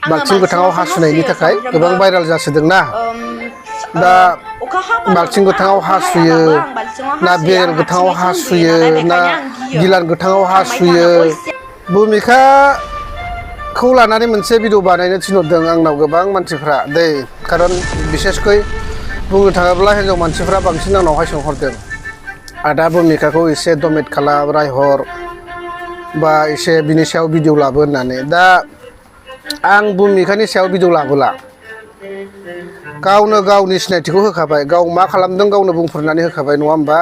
बाल्थिं गोथाङाव हासुनायनि थाखाय गोबां भाइराल जासोदोंना दा बाल्थिं गोथाङाव हासुयो ना बेरेल गोथाङाव हासुयो ना गिलान गोथाङाव हासुयो भुमिकाखौ लानानै मोनसे भिडिअ बानायनो थिनहरदों आंनाव गोबां मानसिफ्रा दै खारन बिसेसकै बुंनो थाङोब्ला हिन्जाव मानसिफ्रा बांसिन आंनावहाय सोंहरदों आदा भुमिकाखौ एसे डनेट खालाम रायहर बा एसे बिनि सायाव भिडिअ लाबो होननानै दा आं भुमिकानि सायाव भिडिअ लाबोला गावनो गावनि सिनायथिखौ होखाबाय गाव मा खालामदों गावनो बुंफोरनानै होखाबाय नङा होमबा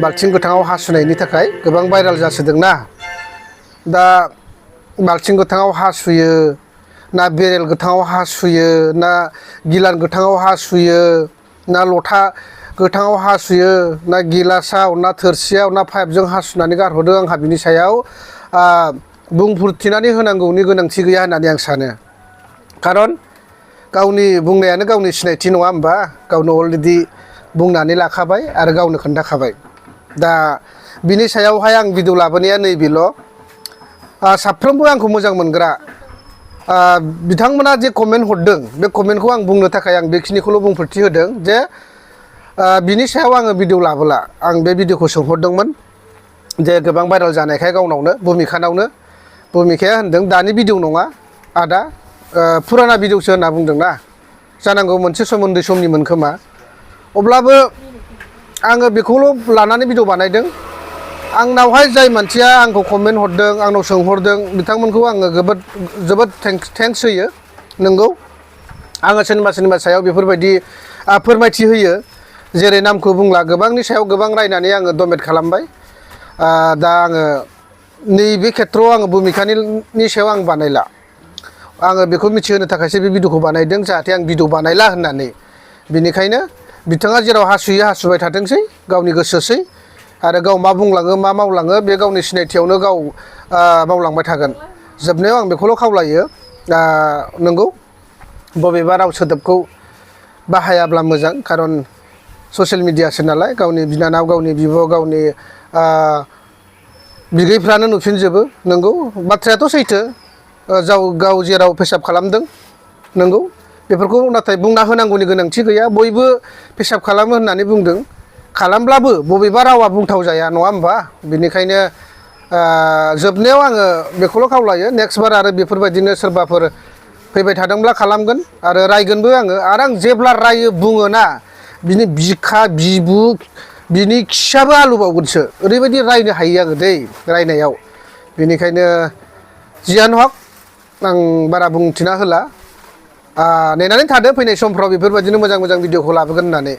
बाल्थिं गोथाङाव हासुनायनि थाखाय गोबां भाइराल जासोदोंना दा बाल्थिं गोथाङाव हासुयो ना बेरेल गोथाङाव हासुयो ना गिलान गोथाङाव हासुयो ना लथा गोथाङाव हासुयो ना गिलासाव ना थोरसियाव ना पाइपजों हासुनानै गारहरदों आंहा बिनि सायाव बुंफोरथिनानै होनांगौनि गोनांथि गैया होननानै आं सानो खारन गावनि बुंनायानो गावनि सिनायथि नङा होमबा गावनो अलरेडि बुंनानै लाखाबाय आरो गावनो खोन्थाखाबाय दा बिनि सायावहाय आं भिडिअ लाबोनाया नैबेल' साफ्रोमबो आंखौ मोजां मोनग्रा बिथांमोना जे कमेन्ट हरदों बे कमेन्टखौ आं बुंनो थाखाय आं बेखिनिखौल' बुंफोरथि होदों जे बिनि सायाव आङो भिडिअ लाबोला आं बे भिडिअखौ सोंहरदोंमोन जे गोबां भाइराल जानायखाय गावनावनो भुमिकानावनो भुमिकाया होनदों दानि भिडिअ नङा आदा फुराना भिडिअसो होनना बुंदोंना जानांगौ मोनसे सम उन्दै समनिमोन खोमा अब्लाबो आङो बेखौल' लानानै भिडिअ बानायदों आंनावहाय जाय मानसिया आंखौ कमेन्ट हरदों आंनाव सोंहरदों बिथांमोनखौ आङो जोबोद थेंक्स होयो नंगौ आङो सोरनिबा सायाव बेफोरबायदि फोरमायथि होयो जेरै नामखौ बुंला गोबांनि सायाव गोबां रायनानै आङो डनेट खालामबाय दा आङो नैबे खेथ्रआव आङो भुमिकानि सायाव आं बानायला आङो बेखौ मिथिहोनो थाखायसो बे भिडिअखौ बानायदों जाहाथे आं भिडिअ बानायला होननानै बिनिखायनो बिथाङा जेराव हासुयो हासुबाय थाथोंसै गावनि गोसोसै आरो गाव मा बुंलाङो मा मावलाङो बे गावनि सिनायथियावनो गाव मावलांबाय थागोन जोबनायाव आं बेखौल' खावलायो नंगौ बबेबा राव सोदोबखौ बाहायाब्ला मोजां खारन ससियेल मिडियासो नालाय गावनि बिनानाव गावनि बिब' गावनि बिगैफ्रानो नुफिनजोबो नंगौ बाथ्रायाथ' सैथो गाव जेराव पेसाब खालामदों नंगौ बेफोरखौ नाथाय बुंना होनांगौनि गोनांथि गैया बयबो पेसाब खालामो होननानै बुंदों खालामब्लाबो बबेबा रावा बुंथाव जाया नङा होमबा बिनिखायनो जोबनायाव आङो बेखौल' खावलायो नेक्स्ट बार आरो बेफोरबायदिनो सोरबाफोर फैबाय थादोंब्ला खालामगोन आरो रायगोनबो आङो आरो आं जेब्ला रायो बुङोना बिनि बिखा बिबु बिनि खियाबो आलुबावगोनसो ओरैबायदि रायनो हायो आङो दै रायनायाव बेनिखायनो जियानो हक आं बारा बुंथिना होला नेनानै थादो फैनाय समफ्राव बेफोरबायदिनो मोजां भिडिअखौ लाबोगोन होननानै